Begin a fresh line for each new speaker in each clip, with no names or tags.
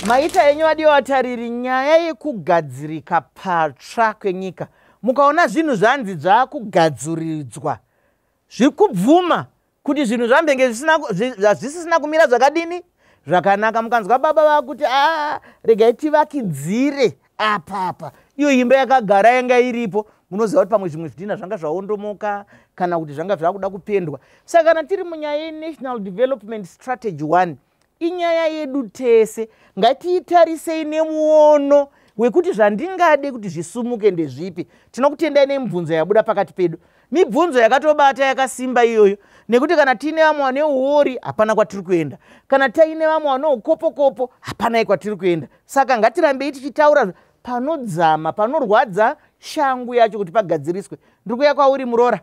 Maita enyu vadiwa vatariri, nyaya yekugadzirika patsva kwenyika. Mukaona zvinhu zvanzi zvakugadziridzwa, zviri kubvuma kuti zvinhu zvambenge zvisisina kumira zvakadini zvakanaka. Mukanzwa baba vakuti a regai tivakidzire apapa, iyo imba yakagara yanga iripo, munoziva kuti pamwe zvimwe zvidhina zvanga zvaondomoka kana kuti zvanga zvakuda kupendwa. Saka kana tiri munyaya yeNational Development Strategy 1, inyaya yedu tese, ngatiitarisei nemuono wekuti zvandingade kuti zvisumuke ndezvipi. Tinokutendai nemibvunzo yabuda pakati pedu, mibvunzo yakatobata yakasimba iyoyo, nekuti kana tiine vamwe vane uori hapana kwatiri kuenda, kana taine vamwe vane ukopokopo hapanai kwatiri kuenda. Saka ngatirambei tichitaura panodzama, panorwadza shangu yacho kuti pagadziriswe. Ndiri kuuya kwauri muroora.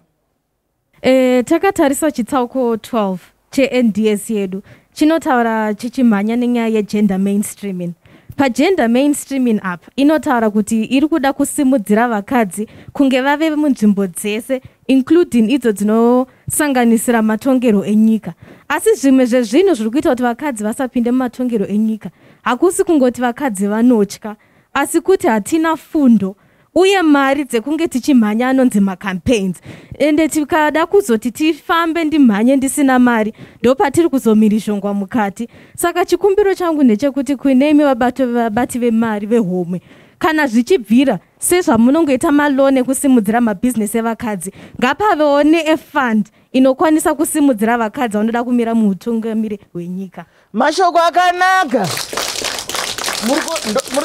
Takatarisa chitsauko 12 cheNDS yedu chinotaura chichimhanya nenyaya yegender mainstreaming. Pagender mainstreaming apa inotaura kuti iri kuda kusimudzira vakadzi kunge vave munzvimbo dzese, including idzo dzinosanganisira matongero enyika. Asi zvimwe zvezvinhu zviri kuita kuti vakadzi vasapinde mumatongero enyika hakusi kungoti vakadzi vanotya, asi kuti hatina fundo uye mari dzekunge tichimhanya anonzi macampaigns. Ende tikada kuzoti tifambe ndimhanye ndisina mari, ndopatiri kuzomirizhongwa mukati. Saka chikumbiro changu ndechekuti kuine vabati vemari vehomwe, kana zvichibvira sezvamunongoita maloan ekusimudzira mabhizinesi evakadzi, ngapavewo neefund inokwanisa kusimudzira vakadzi vanoda kumira muutungamiri hwenyika.
Mashoko akanaka.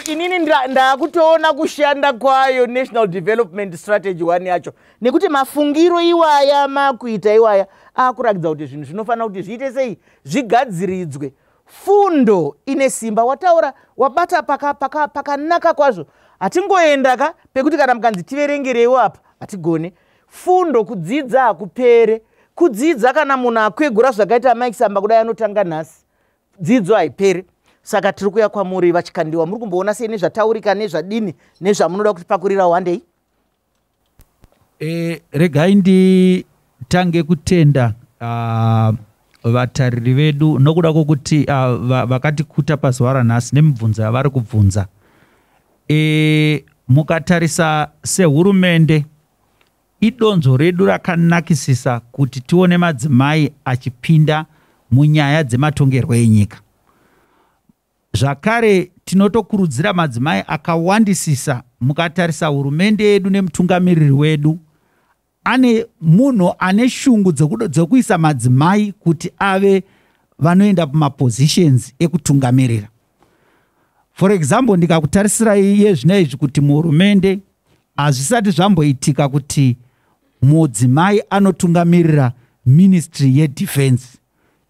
Inini ndakutoona kushanda kwayo National Development Strategy 1 yacho, nekuti mafungiro iwaya makuita iwaya akuratidza kuti zvinhu zvinofanira kuti zviite sei, zvigadziridzwe. Fundo ine simba, wataura wabata pakanaka kwazvo. Hatingoenda ka pekuti kana mukanzi tiverengereiwo apa hatigone. Fundo kudzidza hakupere. Kudzidza kana munhu akwegura zvakaita Mike Samba kudai anotanga nhasi, dzidzo haiperi. Saka tiri kuya kwamuri vachikandiwa, muri kumboona sei nezvataurika nezvadini nezvamunoda kuti pakurira wandei?
Regai nditange kutenda vatariri vedu nokuda kwokuti vakatikuta pazuva ranhasi nemibvunzo yavari kubvunza. Mukatarisa sehurumende, idonzvo redu rakanakisisa kuti tione madzimai achipinda munyaya dzematongerwo enyika. Zvakare tinotokurudzira madzimai akawandisisa. Mukatarisa hurumende yedu nemutungamiriri wedu, ane munhu ane shungu dzekuisa madzimai kuti ave vanoenda pamapositions ekutungamirira. For example, ndikakutarisirai iye zvino izvi kuti muhurumende hazvisati zvamboitika kuti mudzimai anotungamirira ministry yedefense.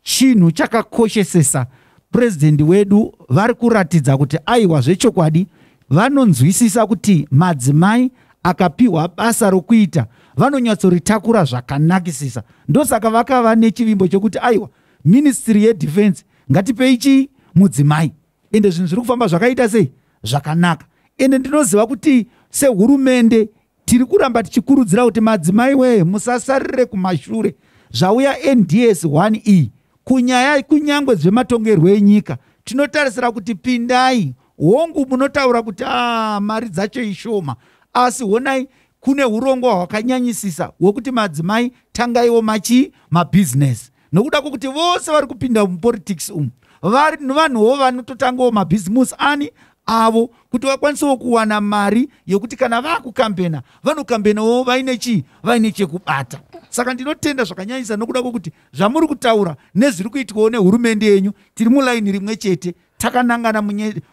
Chinhu chakakoshesesa, purezidendi wedu vari kuratidza kuti aiwa, zvechokwadi vanonzwisisa kuti madzimai akapiwa basa rokuita vanonyatsoritakura zvakanakisisa. Ndosaka vakava nechivimbo chokuti aiwa, ministry yedefense ngatipei chii mudzimai. Ende zvinhu zviri kufamba zvakaita sei zvakanaka. Ende ndinoziva kuti sehurumende tiri kuramba tichikurudzira kuti madzimai wee, musasarire kumashure. Zvauya NDS 1e kunyaya kunyangwe zvematongerwo enyika, tinotarisira kuti pindai. Hongu, munotaura kuti a mari dzacho ishoma, asi honai kune urongwa hwakanyanyisisa hwekuti madzimai tangaiwo machi mabhizinesi, nokuda kwokuti vose vari kupinda mupolitics umu vanhuwo vanototangawo mabhizimusi ani avo kuti vakwanisewo kuwana mari yekuti kana vaakukambena vanokambenawo vaine chii, vaine chekubata. Saka ndinotenda zvakanyanyisa nokuda kwokuti zvamuri kutaura nezviri kuitwawo nehurumende yenyu tiri mulaini rimwe chete, takanangana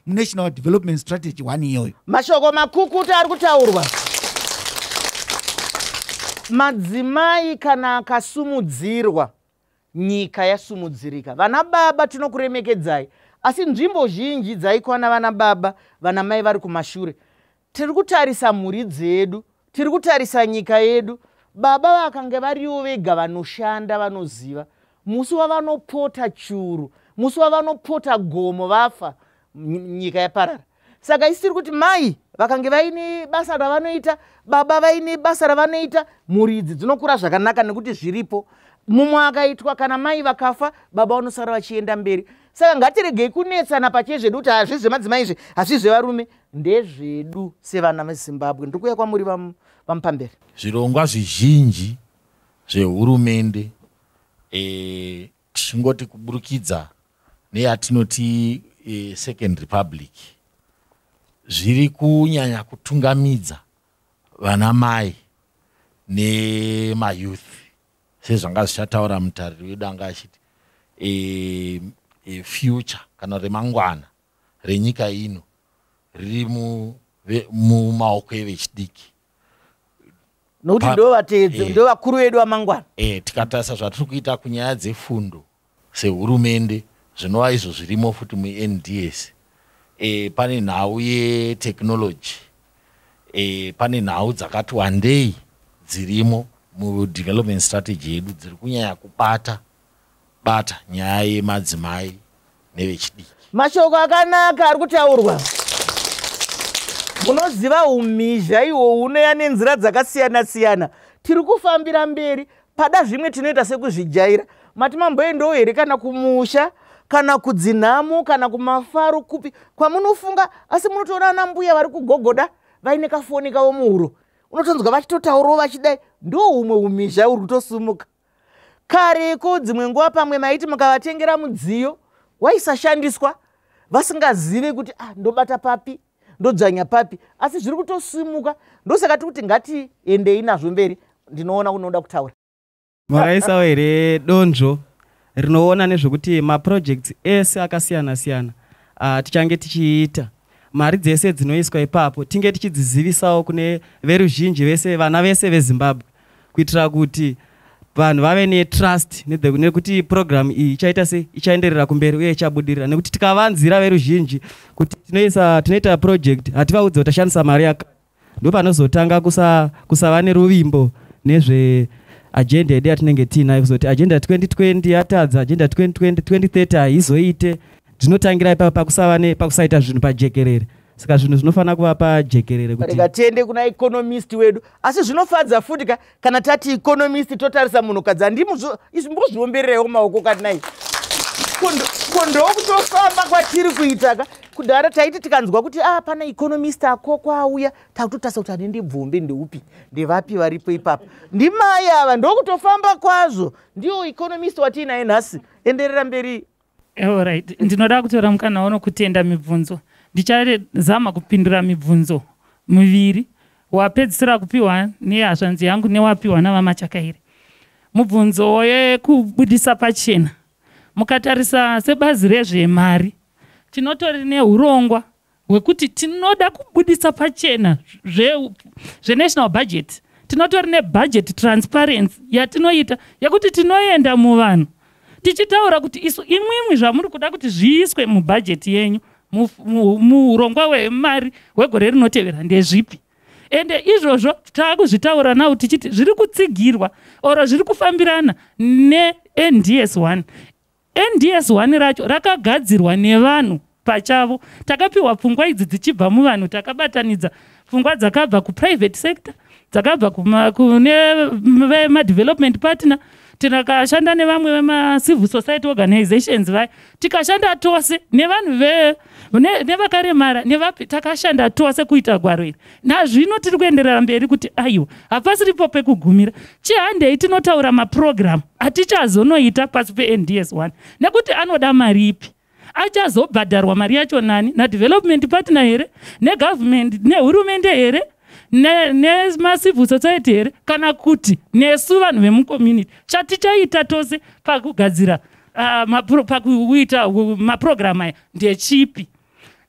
muNational Development Strategy 1 iyoyo.
Mashoko makukuta ari kutaurwa. Madzimai kana akasumudzirwa, nyika yasumudzirika. Vana baba tinokuremekedzai, asi nzvimbo zhinji dzaikwana vana baba, vana mai vari kumashure. Tiri kutarisa mhuri dzedu, tiri kutarisa nyika yedu. Baba vakange variwo vega vanoshanda, vanoziva musi wavanopota churu, musi wavanopota gomo, vafa, nyika yaparara. Saka isi tiri kuti mai vakange vaine basa ravanoita, baba vaine basa ravanoita, mhuri idzi dzinokura zvakanaka nekuti zviripo. Mumwe akaitwa kana mai vakafa, baba vanosara vachienda mberi. Saka ngatiregei kunetsana pachezvedu kuti hazvi zvemadzimai izvi, hazvi zvevarume. Ndezvedu sevana veZimbabwe. Ndiri kuuya kwamuri vaMupamberi.
Zvirongwa zvizhinji zvehurumende, tichingoti kuburikidza neyatinoti Second Republic, zviri kunyanya kutungamidza vana mai nemayouth, sezvanga zvichataura mutariri wedu anga achiti future kana remangwana renyika ino riri mumaoko evechidiki.
Nokuti ndo vateedzi, ndo vakuru vedu vamangwana.
Tikatarisa zvatiri kuita kunyaya dzefundo sehurumende, zvinova izvo zvirimo futi muNDS, pane nhau yetechnology, pane nhau dzakati wandei dzirimo mudevelopment strategy yedu dziri kunyanya kubata bata nyaya yemadzimai nevechidiki.
Mashoko akanaka ari kutaurwa. Munoziva umhizha ihwo hunoya nenzira dzakasiyana siyana. Tiri kufambira mberi pada zvimwe tinoita sekuzvijaira. Mati mamboendawo here kana kumusha, kana kudzinhamo, kana kumafaro, kupi kwamunofunga, asi munotoona ana mbuya vari kugogoda vaine kafoni kavo muhuro, unotonzwa vachitotaurawo vachidai. Ndo humwe umhizha uri kutosumuka. Kareko dzimwe nguva pamwe maiti mukavatengera mudziyo waisashandiswa, vasingazivi kuti ndobata papi, ndodzvanya papi, asi zviri kutosimuka. Ndosaka tiri kuti ngatiendei nazvo mberi. Ndinoona unoda kutaura.
Makaisawo here donzvo rinoona nezvekuti maprojects ese akasiyana siyana tichange tichiita, mari dzese dzinoiswa ipapo tinge tichidzizivisawo kune veruzhinji vese, vana vese veZimbabwe, kuitira kuti vanhu vave netrust nekuti program iyi ichaita sei, ichaenderera kumberi uye ichabudirira? Nekuti tikavanzira veruzhinji kuti tinoita project, hativaudze kuti tashandisa mari yakati, ndo panozotanga kusava neruvimbo nezve agenda yedu yatinenge tiinayo. Kuzoti Agenda 2020 yatadza, Agenda 2020 2030 haizoite. Zvinotangira ipapo pakusaita zvinhu pajekerere. Saka zvinhu zvinofanira kuva pajekerere kuti
Rega tiende kuna economist wedu. Asi zvinofadza futi ka kana tati economist, totarisa munhukadzi. Izvi mbozviombererewo maoko katinai kondokutofamba kwatiri kuita ka. Kudhara taiti tikanzwa kuti pana economist akoko auya, takutotarisa kuti ane ndibvumbi ndeupi, ndevapi varipo ipapo. Ndimai ava, ndokutofamba kwazvo. Ndiyo economist watiinaye nhasi. Enderera mberi.
Alright, ndinoda kutora mukana uno kutenda mibvunzo. Ndichazama kupindura mibvunzo miviri, wapedzisira kupiwa nehazvanzi yangu newapiwa navaMachakaire. Mubvunzo wekubudisa pachena, mukatarisa sebazi rezvemari, tinotori neurongwa hwekuti tinoda kubudisa pachena zvenational budget. Tinotori nebudget transparency yatinoita, yekuti tinoenda muvanhu tichitaura kuti isu, imwimwi zvamuri kuda kuti zviiswe mubhajeti yenyu muurongwa hwemari hwegore rinotevera ndezvipi. Ende izvozvo taakuzvitaura nawo tichiti zviri kutsigirwa oro zviri kufambirana neNDS 1. NDS 1 racho rakagadzirwa nevanhu pachavo. Takapiwa pfungwa idzi dzichibva muvanhu. Takabatanidza pfungwa dzakabva kuprivate sector, dzakabva kune vemadevelopment partner, tikashanda nevamwe vemacivil society organizations vaya, tikashanda tose nevanhu nevakaremara nevapi, takashanda tose kuita gwaro iri. Nazvino tiri kuenderera mberi kuti aiwa, hapasiripo pekugumira. Chihandei tinotaura mapurogiramu atichazonoita pasi peNDS 1, nekuti anoda mari ipi, achazobhadharwa mari yacho nani, nadevelopment partner here, negovernment, nehurumende here, nemacivil society here, kana kuti nesu vanhu vemucommunity? Chatichaita tose pakugadzira, pakuita mapurogiramu aya ndechipi?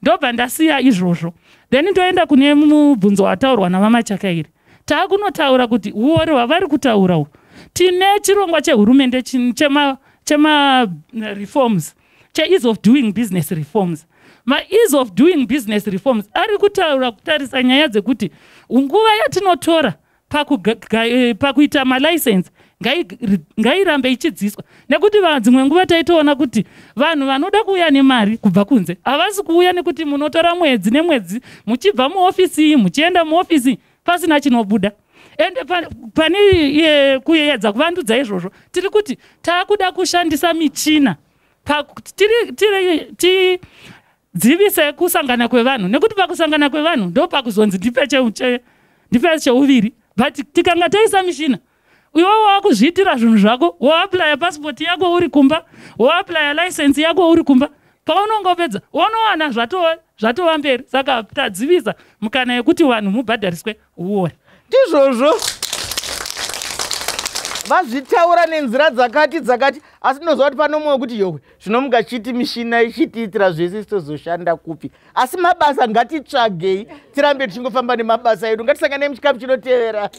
Ndobva ndasiya izvozvo, then ndoenda kune mubvunzo wataurwa navaMachakairi. Taakunotaura kuti uori hwavari kutaura uhu, tine chirongwa chehurumende chemareforms, cheease of doing business reforms. Maease of doing business reforms ari kutaura kutarisa nyaya dzekuti nguva yatinotora pakuita malicense ngairambe ichidziswa, nekuti dzimwe nguva taitoona kuti vanhu vanoda kuuya nemari kubva kunze havasi kuuya, nekuti munotora mwedzi nemwedzi muchibva muofisi iyi muchienda muofisi pasina chinobuda. Ende pane kuedza kuvandudza izvozvo, tiri kuti taakuda kushandisa michina tidzivise kusangana kwevanhu, nekuti pakusangana kwevanhu ndo pakuzonzi ndipe ndipe cheuviri. But tikanga taisa mishina, iwe wakuzviitira zvinhu zvako, woaplya pasipoti yako uri kumba, woaplya license yako uri kumba, paunongopedza unowana zvatova mberi. Saka tadzivisa mukana yekuti vanhu mubhadhariswe uori.
Ndizvozvo vazvitaura nenzira dzakati dzakati, asi ndinoziva kuti pano mumwe wekuti yowe, zvino mungachiti mishina ichitiitira zvese, tozoshanda kupi? Asi mabasa ngatitsvagei, tirambe tichingofamba nemabasa edu. Ngatisanganei muchikamu chinotevera.